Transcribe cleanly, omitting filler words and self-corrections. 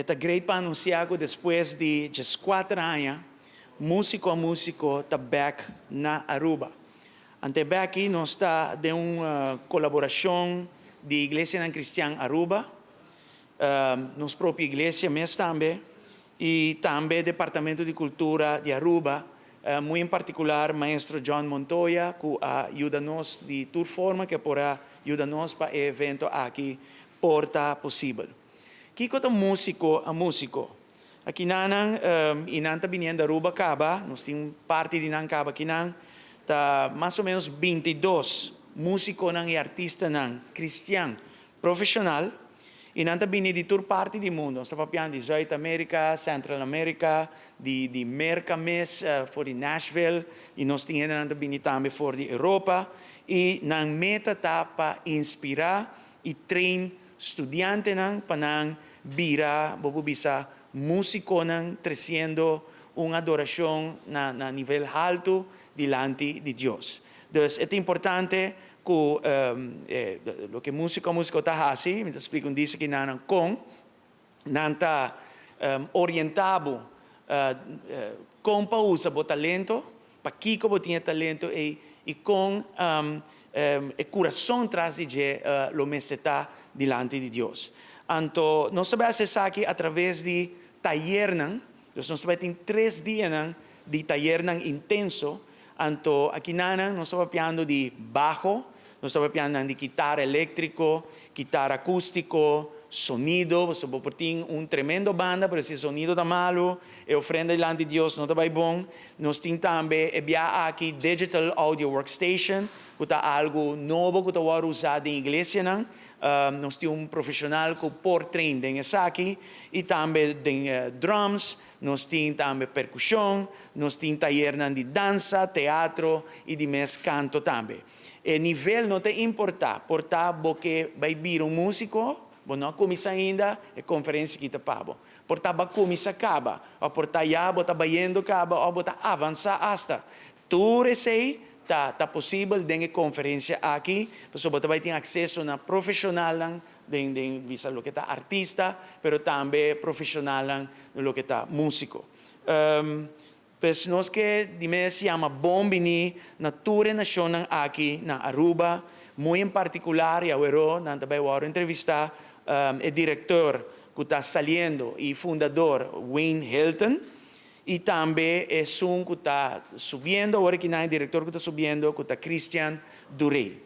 Ta great pa anunsiá ku despues di 14 aña, Músiko a Músiko ta back na Aruba. Anto back nos ta den un kolaborashon di Iglesia Kristian Aruba, nos propio iglesia mes tambe, i tambe Departamento di Kultura di Aruba, muy en partikular maestro John Montoya, ku a yuda nos di tur forma ku por a yuda nos pa e evento aki por ta posibel. Kiko ta Músiko a Músiko? Aki nan, i nan ta biniendo Aruba kaba, nos tin parti di nan kaba aki nan, ta mas o ménos 22 músikonan i artistanan kristian profeshonal, i nan ta bini di tur parti di mundu. Nos ta papiando di Zuid Amerika, Central America, di Merka mes, for di Nashville, i nos tin nan ta bini tambe for di Europa, i nan meta ta pa inspirá i train studiantenan pa nan bira, bo bisa, músikonan tresiendo un adorashon na nivel haltu dilanti di Dios. Dus ta importante ku loke Músiko a Músiko ta hasi, mi ta splika un dia ku nan kon, nan ta orientá bo kon pa usa bo talento, pa kiko bo tin talento i kon e kurason tras di dje lo mester ta dilanti di Dios. Anto, nos ta bai hasi esaki a traves di tayernan, dus nos ta bai tin 3 dianan di tayernan intenso. Anto, aki nan nos ta papiando di bajo, nos ta papiando di kitara eléktriko, kitara akústiko, sonido. Bo por tin un tremendo banda, pero si sonido ta malu, e ofrenda dilanti di Dios no ta bai bon. Nos tin tambe e bia aki digital audio workstation, ku ta algu nobo ku ta usa den iglesianan. Nos tin un profeshonal ku por train den esaki i tambe den drums, nos tin tambe perkushon, nos tin tayernan di dansa, teatro i di mes kanto tambe. E nivel no ta importá, por ta bo ke bai bira un músiko, bo no a kuminsá ainda, e konferensia aki ta pa bo. Por ta bo a kuminsá kaba, òf por ta ya bo ta bayendo kaba, òf bo ta avansá hasta. Tur esei ta posibel den e konferensia aki, pasobra bo ta tin akseso na profeshonalnan, den bisa loke ta artista, pero tambe profeshonalnan loke ta músiko. Pues nos ke di mes yama bon bini na tur e nashonnan aki na Aruba, muy en partikular, i awor nan tambe a entrevistá e direktor ku ta saliendo i fundadó Wayne Hilton, i tambe esun ku ta subiendo, awor aki e direktor ku ta subiendo, ku ta Christian Duré.